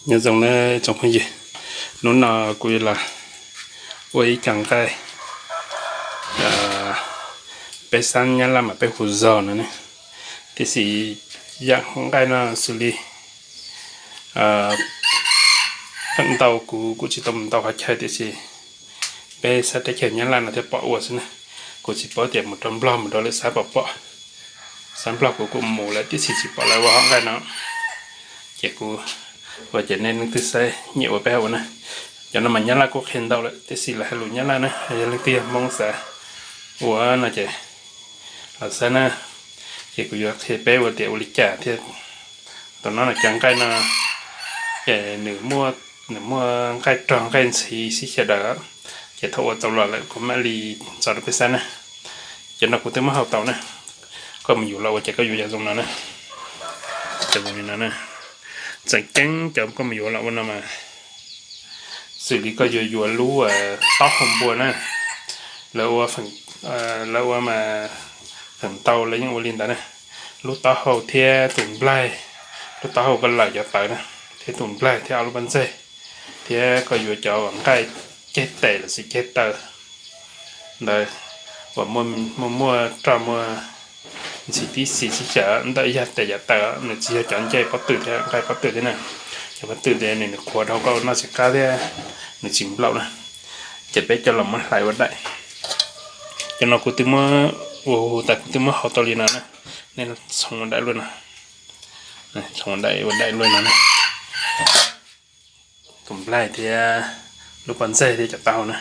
Nyob zoo nawb tsoom phooj ywg, hnub no kuv yuav los ua ib co nqaij, peb xab Nyab Laj mas peb hu zog no ne. Tiam sis yam nqaij no xws li feem ntau kuv kuj tsis tau mus ntau qhov chaw tiam sis peb xab teb chaws Nyab Laj no thiaj pom ua xwb na. Kuv tsis paub tias mus rau Nplog mus rau lwm xab puas pom. Xab Nplog kuv kuj mus lawm tiam sis tsis pom lawv ua hom nqaij no. Ces kuv ua ces nej leej twg saib nyiam ua peb ua na. Cov no mas Nyab Laj kuj qhia ntau lawm tiam sis lawv hais lus Nyab Laj na, yog leej twg yog Hmoob xav ua no ces los saib na. Ces kuv yuav qhia peb ua tias ua li cas thiaj tau no na. Cov nqaij no ces nws muaj, nws muaj nqaij rog nqaij ntxhiv sib xyaw daws, ces thaum ua tau los lawm kuv mam li tso rau peb saib na. Cov no kuv twb muab hau tau na. Koj mus yuav los ua ces koj yuav cov zoo no na. Cov zoo li no na. Tseem ceeb cov koj mus yuav los ua no mas xws li koj yuav yuav lub taub hau npua na. Lawv ua, lawv ua mas feem ntau lawv yeej ua li ntawd na. Lub taub hau thiab tus nplaig, lub taub hau koj lawm cov tawv na, thiab tus nplaig thiab ob lub pob ntseg, thiab koj yuav cov nqaij ceg tes lossis ceg taw ntawd uas muaj, muaj roj muaj ntxhi tib si sib xyaw ntawm yog tes yav taw, nws tsis yog cov ncej pob tw thiab nqaij pob tw thiab na. Cov pob tw ntawd nws, nws qhuav dhau koj noj tsis qab thiab nws tsis nplaum na. Ces peb coj los muab hlais ua daim. Cov no kuv twb muab ua tas kuv twb muab hau tau li no na. Nej txhoov ua daim luaj no, txhoov ua daim, ua daim luaj no na. Tus nplaig thiab lub pob ntseg thiab cov taub hau na,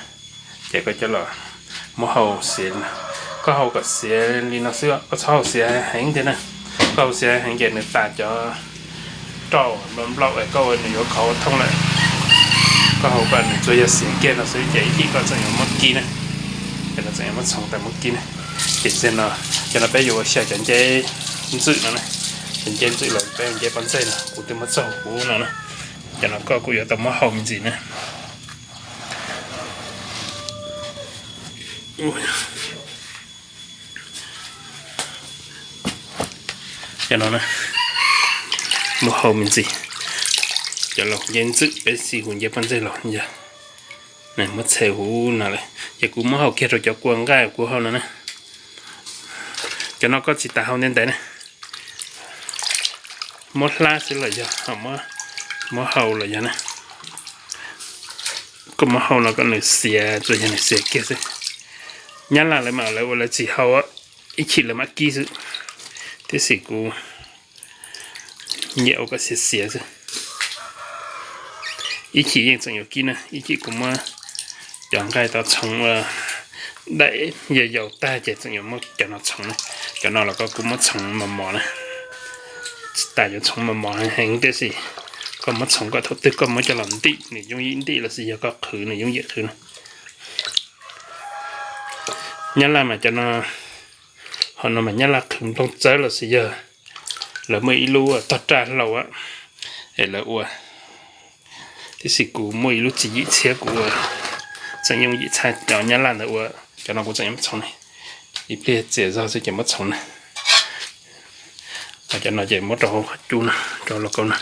ces koj coj los muab hau xiav. Koj hau kom xiav li no xwb, koj txhob hau xiav heev thiab na. Koj hau xiav heev ces nws tas cov roj nplaum nplaum es koj ua nws yuav khov ua thooj lawm. Koj hau kom nws tsuas yog xiav kiag no xwb ces ib chim koj tseem yuav muab kib na. Ces koj tseem yuav muab txhoov tas muab kib na. Ces txij no, cov no peb yuav ua xyaw cov nceb ntxwm no na. Cov nceb ntxwm los peb ua nceb pob ntseg no kuv twb muab txaug huv no na. Cov no koj kuj yuav tau muab hau me ntsis na. Cov no na, muab hau me ntsis. Cov laus nceb ntxwm peb xib hu nceb pob ntseg los yog, muab txhe huv no lawm ces kuv muab hau kiag rau cov kua nqaij kuv hau no na. Cov no koj tsis tas hau ntev ntev na, muab hlab xwb los yog, muab hau los yog na. Koj muab hau no kom nws xiav, tsuas yog nws xiav kiag xwb. Nyab laj lawv mas lawv ua lawv tsis hau, ib chim lawv mam kib xwb, tiam sis kuv nyiam ua kom xiav xiav xwb. Ib chim yeej tseem yuav kib na, ib chim kuv muab cov nqaij tau txhoov ua daim yau yau tag ces tseem yuav muab cov no txhoov na. Cov no los koj kuj muab txhoov mos mos na, tsis tas yuav txhoov mos mos heev tiam sis koj muab txhoov kom thaum twg koj muab coj los ntim nws yooj yim ntim lossis yog koj qhwv nws yooj yim qhwv na. Nyab laj mas cov no, ho no mas nyab laj qhwv nplooj txawb lossis yog lawv muaj ib lub tog raj hlau es lawv ua, tiam sis kuv muaj ib lub tswv yim tshiab kuv ua tseem yooj yim tshaj cov nyab laj ntawd ua. Cov no kuv tseem yuav muab txhoov na, ib pliag txias zog xwb ces muab txhoov na. Cov no ces muab rau hauv qhov cub no, rau lauj kaub no.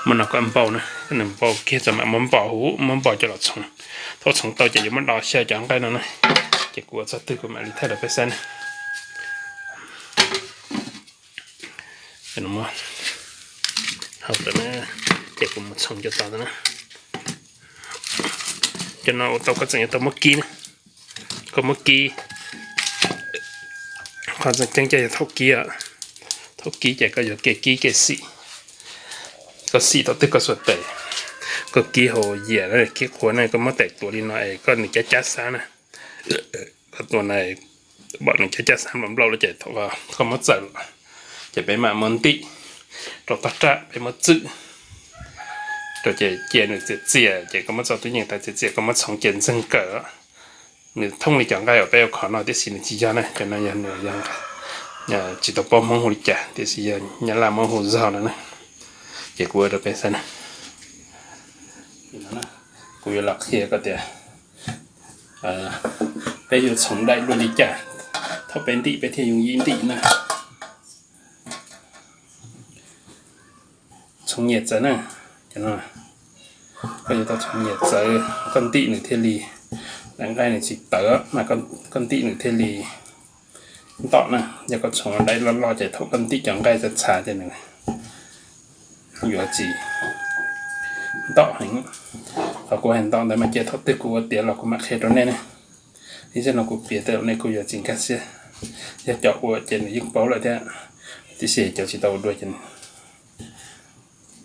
Muab no kom npau na, nws npau kiag txog mam muab npau huv, muab npau coj los txhoov. Thaum txhoov tau ces yuav muab do xyaw cov nqaij no na. Ces kuv ua txog twg kuv mam li thaij rau peb saib na. Hau tas na, ces kuv mus txhoov cov tod na. Cov no ua tau koj tseem yuav tau muab kib na. Koj muab kib, qhov tseem ceeb ces yog thaum kib, thaum kib ces koj yuav kev kib kev xim. Koj xim thaum twg koj xuas tes, koj kib hauv yias kib qhua na, koj muab tes tuav li no es koj nws cab cab xab na. Koj tuav na, pom nws cab cab xab nplaum nplaum lawm ces koj muab txawm los, ces peb mam muab ntim rau tog raj, peb muab txwm rau ces cia nws txias txias ces koj muab tso tub yeej tas txias txias, koj muab txhoov ces ntxeeg kawg. Nws thooj li cov nqaij uas peb ua khov no tiam sis nws tsis yog na, cov no yog nws yog tsis tau paub Hmoob hu li cas tiam sis yog nyab laj muab hu zog no na. Ces kuv ua rau peb saib na. Kuv yuav los qhia koj tias peb yuav txhoov daim dua li cas, thaum peb ntim peb thiaj yooj yim ntim na. Txhoov nyias txawv na, cov no koj yuav tau txhoov nyias txawv, koj ntim nws thiaj li, daim nqaij nws tsis tawv mas koj ntim nws thiaj li ntom na. Yog koj txhoov daim loj loj ces thaum koj ntim cov nqaij txhav txhav ces nws yuav tsis ntom heev. Qhov kuv hais ntom ntawd mas cia thaum twg kuv ua tiav los kuv mam qhia rau nej ne. Ib zaug no kuv piav tej zaum nej kuj yuav tsis nkag siab. Yog cov ua ces nws yeej paub lawm thiab, tiam sis cov tsis tau ua dua ces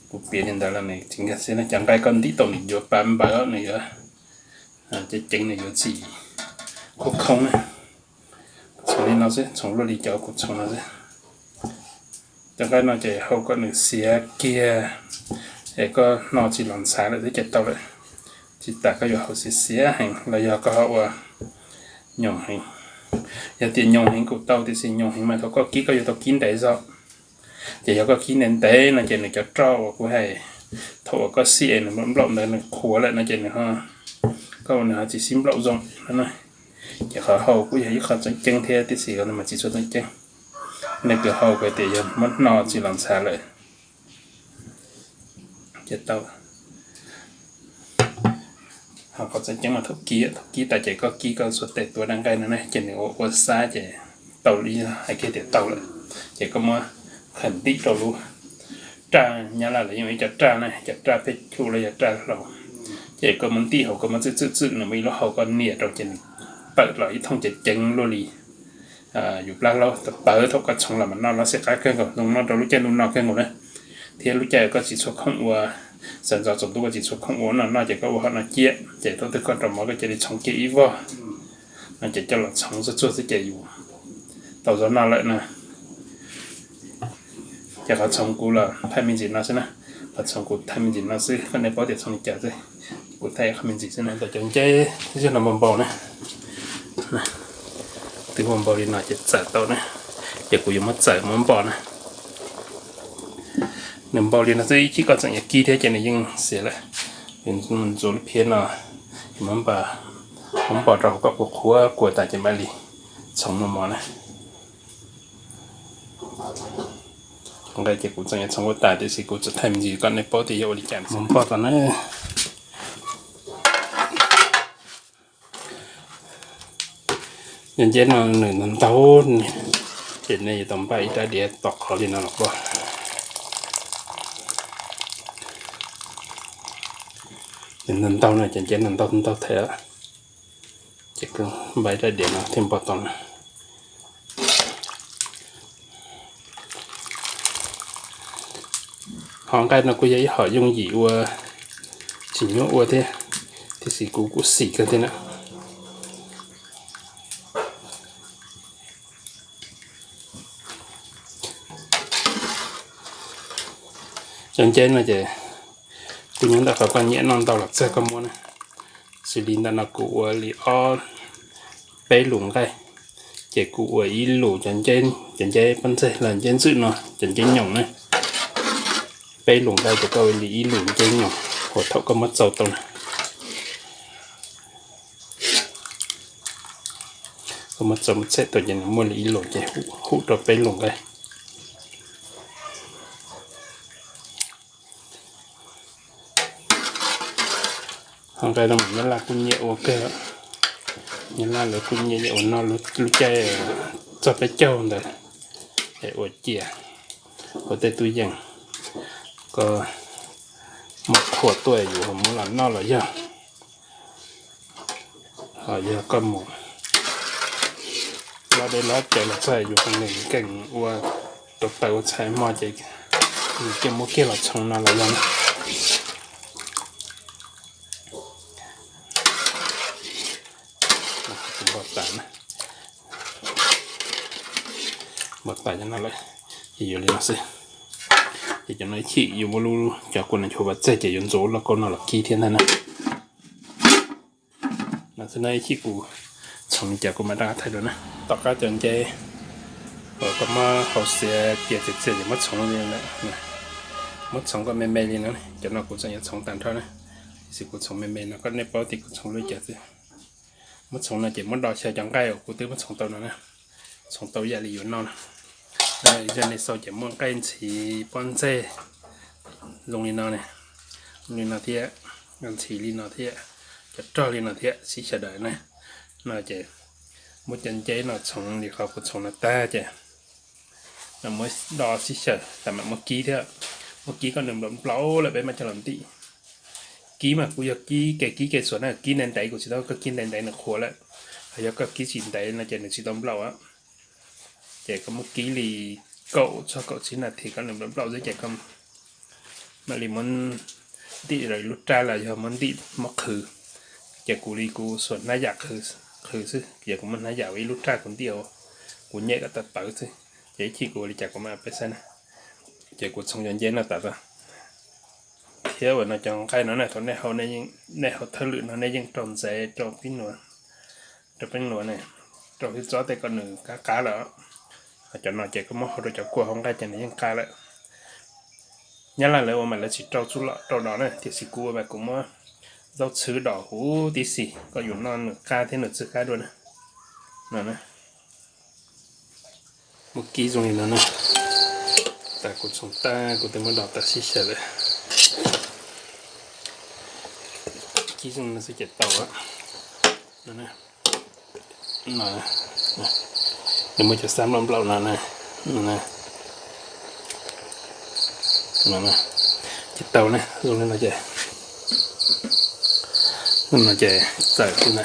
kuv piav li ntawd los nws tsis nkag siab na. Cov nqaij koj ntim tau nws yuav pav npawv, nws yuav ceev ceev, nws yuav tsis khoob khoob na. Txhoov li no xwb, txhoov luaj li cov kuv txhoov no xwb. Cov nqaij no ces hau kom nws xiav kiag es koj hno tsis los ntxhav lawm twb ces tau lawm. Tsis tas koj yuav hau xiav xiav heev los yog koj ho ua nyoos heev. Yog tias nyoos heev kuj tau, tiam sis nyoos heev mas thaum koj kib koj yuav tau kib ntev zog. Ces yog koj kib ntev ntev no ces nws cov roj uas kuv hais, thaum uas koj xij es nws nplaum ntawd nws qhuav lawm no ces nws, koj ua nws ho tsis sib nplaum zoo no. Ces qhov hau kuj yog ib qho tseem ceeb thiab, tiam sis qhov no mas tsis tshua tseem ceeb. Nej kawg hau kuv tias yog muab hno tsis los ntxhav lawm ces tau. Ho qhov tseem ceeb mas thaum kib, thaum kib tas ces koj kib koj xuas tes tuav daim nqaij no ne ces nws ua ua xab ces tau li hais kiag tias tau lawm. Ces koj muab khaws ntim rau lub raj, Nyab Laj lawv yeej ua ib co raj na, cov raj peb chum los yog raj hlau. Ces koj muab ntim hauv, koj muab txwm txwm txwm nws muaj ib lub hau, koj nias rau ces nws tawm los ib thooj ceev ceev luaj li yus plab hlaub. Tawv thaum koj txhoov los mas noj los xim qab kawg nkaus, zoo noj rau lub caij ntuj no kawg nkaus na. Thiab lub caij koj tsis tshua khoom ua, sawv ntxov tsaus ntuj koj tsis tshua khoom ua noj no ces koj ua hom no ciaj, ces thaum twg koj rau mov koj cia li txhoov kiag ib voj no ces coj los txhoov txuag txuag xwb ces yus tau zov noj lawm na. Ces qhov txhoov kuv los thaij me ntsis no xwb na. Qhov txhoov kuv thaij me ntsis no xwb, koj nej paub tias txhoov li cas xwb. Kuv thaij qhov me ntsis xwb na. Ntawm cov nceb zog no npau npau na, twb npau npau li no ces txawm tau na. Ces kuv yuav muab txawm muab npo na. Nws npau li no xwb, ib chim koj tseem yuav kib thiab ces nws yeej xiav lawm. Yus ntxuav lub phiab no, yus muab npo, muab npo rau hauv kom qhuav qhuav tas ces mam li txhoov noj mov na. Nqaij ces kuv tseem yuav txhoov ua tas tiam sis kuv tsuas thaij me ntsis kom nej paub tias yog ua li cas. Muab npo tas na. Cov nceb no nws ntau ntau, ces nej yuav tau npaj ib rab diav tom qhov li no los npo. Nws ntau ntau no, cov nceb no ntau ntau thiab, ces npaj ib rab diav no thiaj npo tau na. Hom nqaij no kuj yog ib hom yooj yim ua, tsis nyuaj ua thiab, tiam sis kuv kuj xim kawg thiab na. Cov nceb no ces kuj nyob ntawm qhov koj nyiam noj ntau los txog koj muab na. Xws li ntawm no kuv ua li ob, peb lus nqaij, ces kuv ua ib lus cov nceb, cov nceb pob ntseg los nceb ntxwm no, cov nceb nyoos na. Peb lus nqaij ces koj ua li ib lus nceb nyoos, uas thaum koj muab txau tau na, koj muab txau muab txhem tau ces nws muaj li ib lus ces hum rau peb lus nqaij. Hom nqaij no mas Nyab Laj kuj nyiam ua kawg. Nyab Laj lawv kuj nyiam ua noj lub caij txog peb caug ntawd es ua cia hauv tej tub yees, koj mus qhuas tuaj yus muab los noj los yog, ho yog koj mus lob deb lob cawv los txog yus nkees ua rau taws ua txhais hmo ces yus cia muab kiag los txhoov no los yog na. Npau tas, npau tas cov no lawm, ces yuav li no xwb. Ces cov no ib chim yus muab lub cov kua nas nchuav vaj txeg ces yuav ntxuav lauj kaub no los kib thiab ntag na. No xwb na, ib chim kuv txhoov li cas kuv mam rov qab thaij dua na. Tom qab cov nceb uas koj muab hau xiav cia txias txias ces muab txhoov li, muab txhoov kom me me li no. Cov no kuv tseem yuav txhoov tag nrho na, tiam sis kuv txhoov me me no kom nej paub tias kuv txhoov li cas xwb. Muab txhoov no ces muab do xyaw cov nqaij uas kuv twb muab txhoov tau no na, txhoov tau ib yam li yuav noj na. Yog nej xav ces muaj nqaij ntxhiv, pob ntseg, Zoo li no ne, zoo li no thiab, ntxhi li no thiab, cov rog li no thiab, sib xyaw daws na. No ces muab cov nceb no txhoov li qhov kuv txhoov no tag ces muab do sib xyaw tas mam muab kib thiab. Muab kib kom nws nplaum nplaum lawm peb mam coj los ntim. Kib mas kuv yog kib kev kib kev xuas na, kib ntev ntev kuv tsis tau, koj kib ntev ntev nws qhuav lawm. Ho yog koj kib tsis ntev no ces nws tsis tau nplaum. Ces koj muab kib li kaum txog kaum tsib nas this kom nws nplaum nplaum xwb ces koj mam li muab ntim rau ib lub raj los yog muab ntim muab qhwv. Ces kuv li kuv xuas hnab yam qhwv xwb, ces kuv muab hnab yam ua ib lub raj kuv ntim, kuv nyem kom tawv tawv xwb. Ces ib chim kuv ua li cas kuv mam peb saib na. Ces kuv txhoov cov nceb no tas, thiab uas no cov nqaij no na thaum nej haus, nej haus thawj lwm no nej yeej rau ntxev, rau peb nuav, rau peb nuav ne, rau hwj txob tej kom nws qab qab lawm. Cov no ces koj muab hau rau cov kua hauv nqaij ces nws yeej qab lawm. Nyab laj lawv ua mas lawv tsis rau txuj lom rau dos na, tiam sis kuv ua mas kuv muab zaub txhwb dos huv tib si kom yus noj nws qab thiab nws txwj qab dua na. No na, muab kib zoo li no na. Tas kuv txhoov tag kuv twb muab dos tas sib xyaw lawm. Kib zoo no xwb ces tau. Nws muaj cov xab nplaum nplaum no na. Ces tau na, zoo li no ces, no ces txawm xwb na.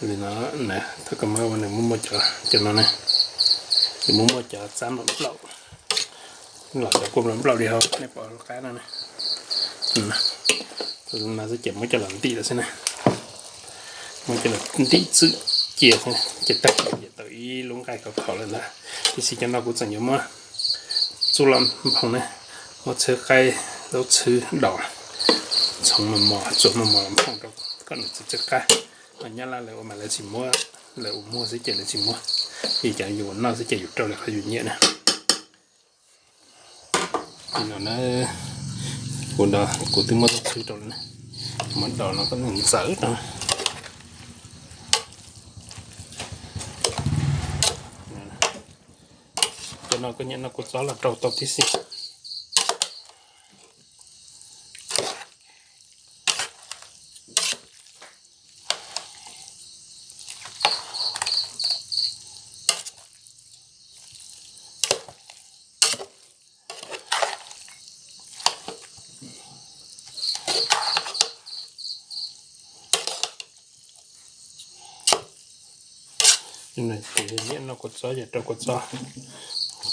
Li no, thaum koj muab ua nws muaj muaj cov, cov no na, nws muaj muaj cov xab nplaum nplaum los cov kua nplaum nplaum li hauv nej pom hauv qab no na. No xwb ces muab coj los ntim lawm xwb na. Muab coj los ntim txwm cia xwb ces tag kis ces tau ib lub nqaij khov khov lawm ntag. Tiam sis cov no kuv tseem yuav muab txuj lom nphoo na, muab txhwb qaib, zaub txhwb dos, txhoov mos mos, txuas mos mos los nphoo rau kom nws txwj qab. Ho nyab laj lawv ua mas lawv tsis muab, lawv ua muag xwb ces lawv tsis muab, vim cov yus ua noj xwb ces yus rau li qhov yus nyiam na. Li no na, kuv, kuv twb muab zaub txhwb rau lawm na, muab dos no kom nws ntxawv rau. Cov no koj nyiam noj kua txob los rau tau tib si. Ces nyiam noj kua txob ces rau kua txob,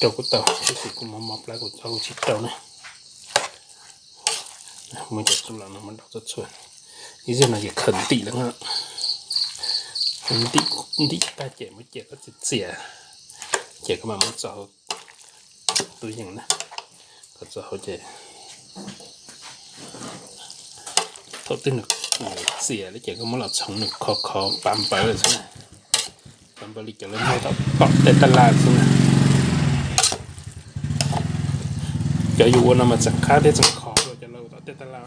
rau kuj tau, tiam sis kuv mov mov plab kua txob kuv tsis rau ne. Muab cov txuj lom no muab rau txhua txhua. Ib zaug no ces khaws ntim lawm, ntim tag ces muab cia kom txias txias, ces koj mam muab tso hauv tub yees na, kom tso hauv ces thaum twg nws txias lawm ces koj muab los txhoov nws khov khov pav npawv lawm xwb na. Pav npawv li cov lawv muag tom tej taj laj xwb na. Cov yus ua no mas tseem qab thiab tseem khov dua cov lawv ua tom tej taj laj.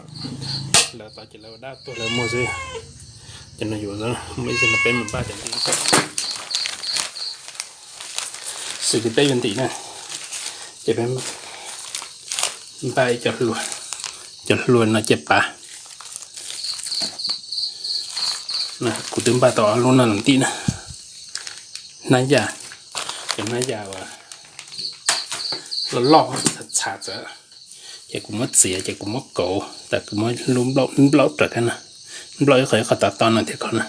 Lawv tod ces lawv ua dab tuag lawv muag xwb. Cov no yus muaj ib zaug no peb mus npaj cov ntim, xws li peb yuav ntim na, ces peb npaj ib co hlua, cov hlua no ces pav. Kuv twb npaj tau ob lub no los ntim na. Hnab yas, cov hnab yas uas loj loj txhav txhav txawv, ces kuv muab txiav ces kuv muab kauv tas kuv muab lub nplaum nplaum raws kab no, nplaum ib qho ib qho tod tod no thiab ko na,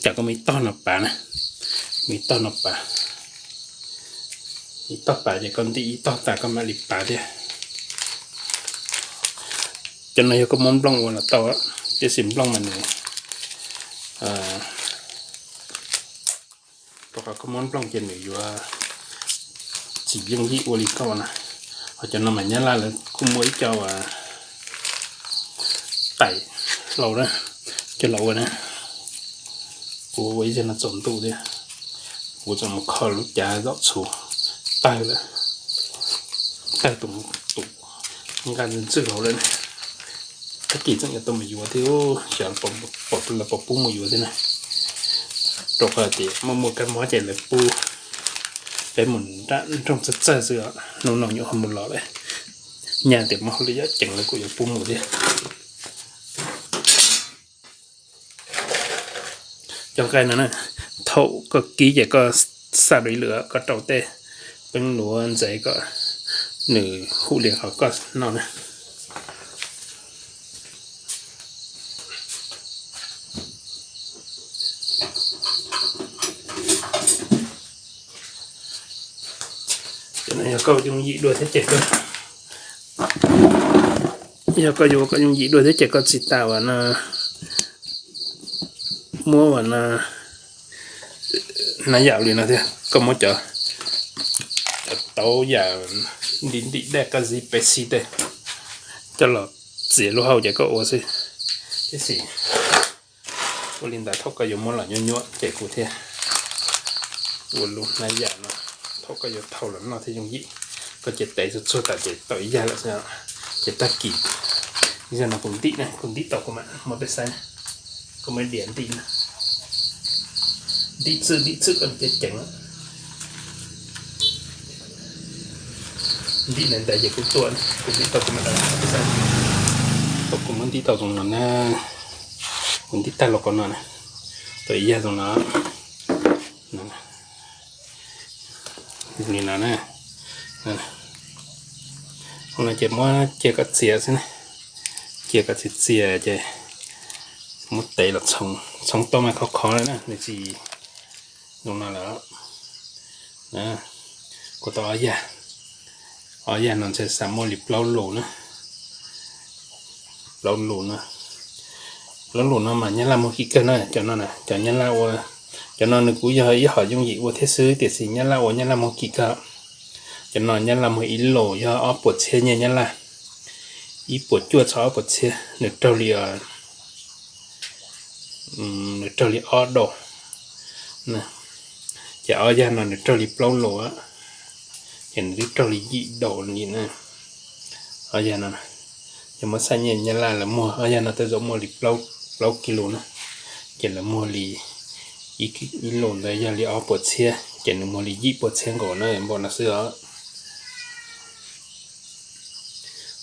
ces koj muab ib tog no pav na, muab ib tog no pav, ib tog pav ces koj ntim ib tog tas koj mam li pav thiab. Cov no yog koj muab nplooj ua los tau, tiam sis nplooj mas nws, rau qhov koj muab nplooj ces nws yuav tsis yooj yim ua li koj na. Ho cov no mas nyab laj lawv kuj muaj ib co tais hlau na, coj los ua na. Kuv ua ib zaug no tsaus ntuj thiab, kuv tseem mus kho lub cav zom txhuv tawg lawm, tawg tus, tus nqaj ntxwg hauv lawm. Tag kis tseem yuav tau mus yuav thiab, xyov lawv puas pub mus yuav thiab na. Rau qhov tias muaj muaj kab mob ces lawv pub, Peb mus nram nroog txawg txawg xwb, hnub no nyuam qhuav mus los lawm. Nyaj tias muaj hauj lwm yam ceev lawv kuj yuav pub mus thiab. Cov nqaij no na, thaum koj kib ces koj xa rau ib lwm, koj rau tej peeb luv ntxiv kom nws hum li qhov koj noj na. Yog koj yooj yim dua thiab ces, yog koj yuav koj yooj yim dua thiab ces koj tsis tas uas no, muab uas no, hnab yam li no thiab koj muab cov, cov taub yam ntim ntim dej qab zib peb xib tej coj los txiav lub hau ces koj ua xwb. Tiam sis ua li ntawd thaum koj yuav muab los nyuaj nyuaj ces kuv thiaj ua lub hnab yam no, thaum koj yuav thau los noj thiaj yooj yim. Koj ces tev txhua txhua tas ces tau ib yam lawm xwb. Ces tag kis yog no kuv ntim na, kuv ntim tau kuv mam muab peb saib na. Kuv muab diav ntim na, ntim txwm ntim txwm kom nws ceev ceev. Ntim ntawd ntawd ces kuv tua, kuv ntim tau kuv mam, thaum kuv muab ntim tau zoo no na, kuv ntim tag los qhov no na, tau ib yam zoo no. Li no na, no ces muab cia kom txias xwb na, cia kom txias txias ces muab tev los txhoov, txhoov tau mas khov khov lawm na, nws tsis zoo no lawm. Kuv tau ob yam, ob yam no ntshe xav muaj li plaub lus na, plaub lus no, plaub lus no mas Nyab Laj muag kim kawg na, cov no, cov Nyab Laj ua, cov no nws kuj yog ib hom yooj yim ua thiab xwb, tiam sis Nyab Laj ua Nyab Laj muag kim kawg. Cov no Nyab Laj muag ib lus yog ob puas txhiab nyiaj Nyab Laj, ib puas cuaj txog ob puas txhiab, nws raug li, nws raug li ob daus. Ces ob yam no nws raug li plaub lus, ces nws twb raug li yim daus li na. Ob yam no, yog muab xav nyiaj Nyab Laj lawv muag ob yam no tej zaum muaj li plaub kis lus na, ces lawv muag li ib lus ntawd yog li ob puas txhiab, ces nws muag li yim puas txhiab nkaus na, npaum no xwb os.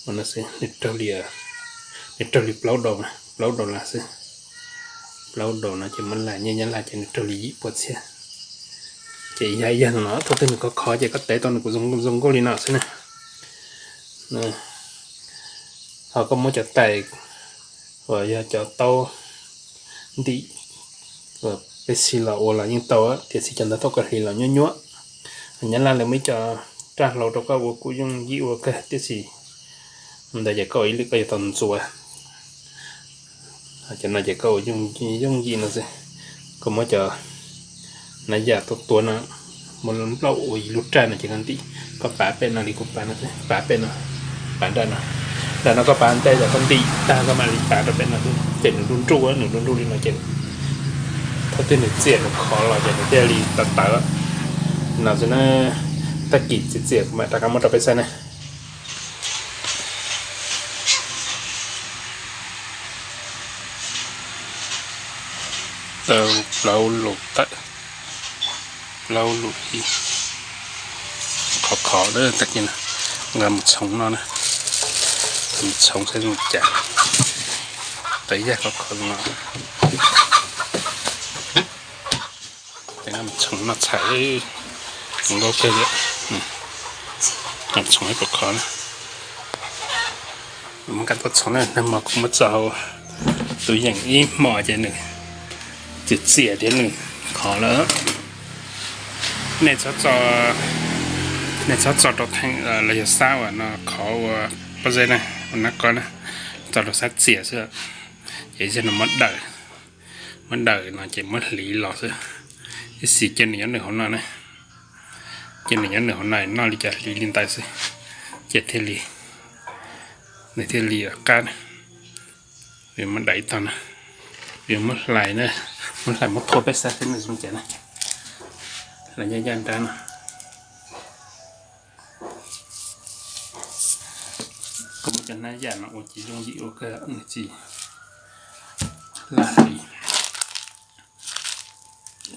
Nws raug li, nws raug li plaub daus, plaub daus las xwb. Plaub daus no ces muab las nyiaj Nyab Laj ces nws raug li yim puas txhiab. Ces yog ib yam no, thaum twg nws khov khov ces koj tev tau nws kuj zoo nkauj li no xwb na. Ho koj muab cov tais uas yog cov taub ntim peb xi los ua los yeej tau, tiam sis cov ntawd thaum koj hliv los nyuaj nyuaj. Nyab Laj lawv muaj ib co raj hlau rau koj ua kuj yooj yim ua kawg, tiam sis ntawd ces koj ua ib lwm koj yuav tau ntxuav. Cov no ces koj ua yooj yim no xwb. Koj muab cov hnab yam tuab tuab no, muab nplaum ua ib lub raj no ces koj ntim, koj pav pem no li kuv pav no, pav pem no, pav nram no. Nram no koj pav ntej ces koj ntim tag koj mam li pav rau pem no, ces nws nruj nruj, nws nruj nruj li no ces thaum twg nws txias nws khov los ces nws thiaj li tawv tawv no xwb na. Tag kis txias txias kuv mam rov qab muab rau peb saib na. Tau plaub lus tawm, plaub lus ib, khov khov lawm tag kis no, nqa mus txhoov no na, mus txhoov saib zoo cas, tau ib yam khov khov no. Ces nqa mus txhoov noj txhais, zoo nkauj kawg li. Txhoov ib khov khov na. Muab kab tuaj txhoov na, nag hmo kuv muab txog hauv tus yeem ib hmos ces nws txias txias thiab nws khov lawm. Nej txhob txo, nej txhob txo rau theem los yog xab uas no khov ua pob zeb na, ua nab qob na, txo rau xab txias xwb. Ces zaum no muab daws, muab daws no ces muab hliv los xwb. Ib xis cia nws nyob nws hauv no na, cia nws nyob nws hauv no noj li cas hliv li ntawd xwb, ces thiaj li, nws thiaj li qab na. Muab daws ib tog na, muab hlais na, muab hlais muab phua peb saib thiab nws zoo cas na. Hlais ncaj ncaj nrab no. Koj muab cov hnab yam no ua ces yooj yim ua kawg, nws tsis laj li.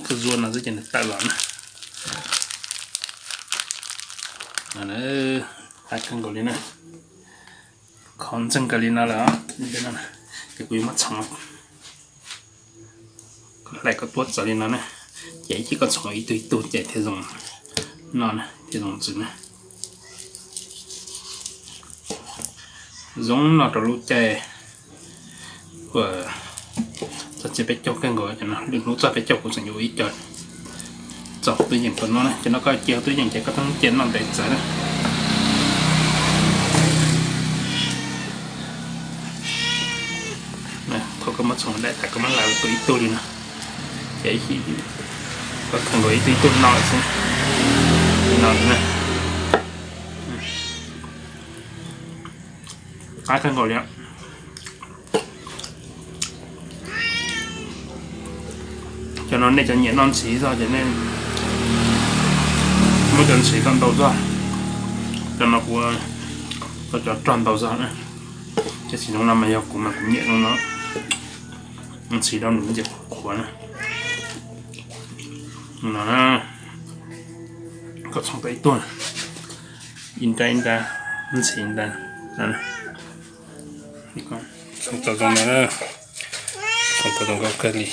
Koj zuaj no xwb ces nws tawm los na. Qab kawg nkaus li na. Khov ntxeeg kawg li no lawm, ces kuv yuav muab txhoov. Hlais kom tuab txawv li no na, ces ib chim koj txhoov ib tug ib tug ces thiaj zoo no, thiaj zoo ntxwv na. Zoo no rau lub caij uas txog txiav peb caug kawg nkaus, cov no lwm hnub txog peb caug kuv tseem yuav ua ib co txog tub yees rau no na. Cov no koj cia hauv tub yees ces koj tau cia noj ntev txawv na. Thaum koj muab txhoov daim tas koj muab hlais ua ib tug li no, ces koj khaws nkaus ib tug ib tug no lawm xwb. Li no na. Qab kawg nkaus li. Cov no nej cov nyiam noj ntxiv zog ces nej muab cov ntxiv kom ntau zog. Cov no kuv tau cov rog ntau zog na. Cov txiv zoo no mas yog kuv mas kuv nyiam zoo no. Ntxiv rau nws ntxiv qhuav na. No, koj txhoov tau ib tug, ib nrab ib nrab ntxiv ntag. Txhoov tau zoo no, txhoov tau zoo nkauj kawg li.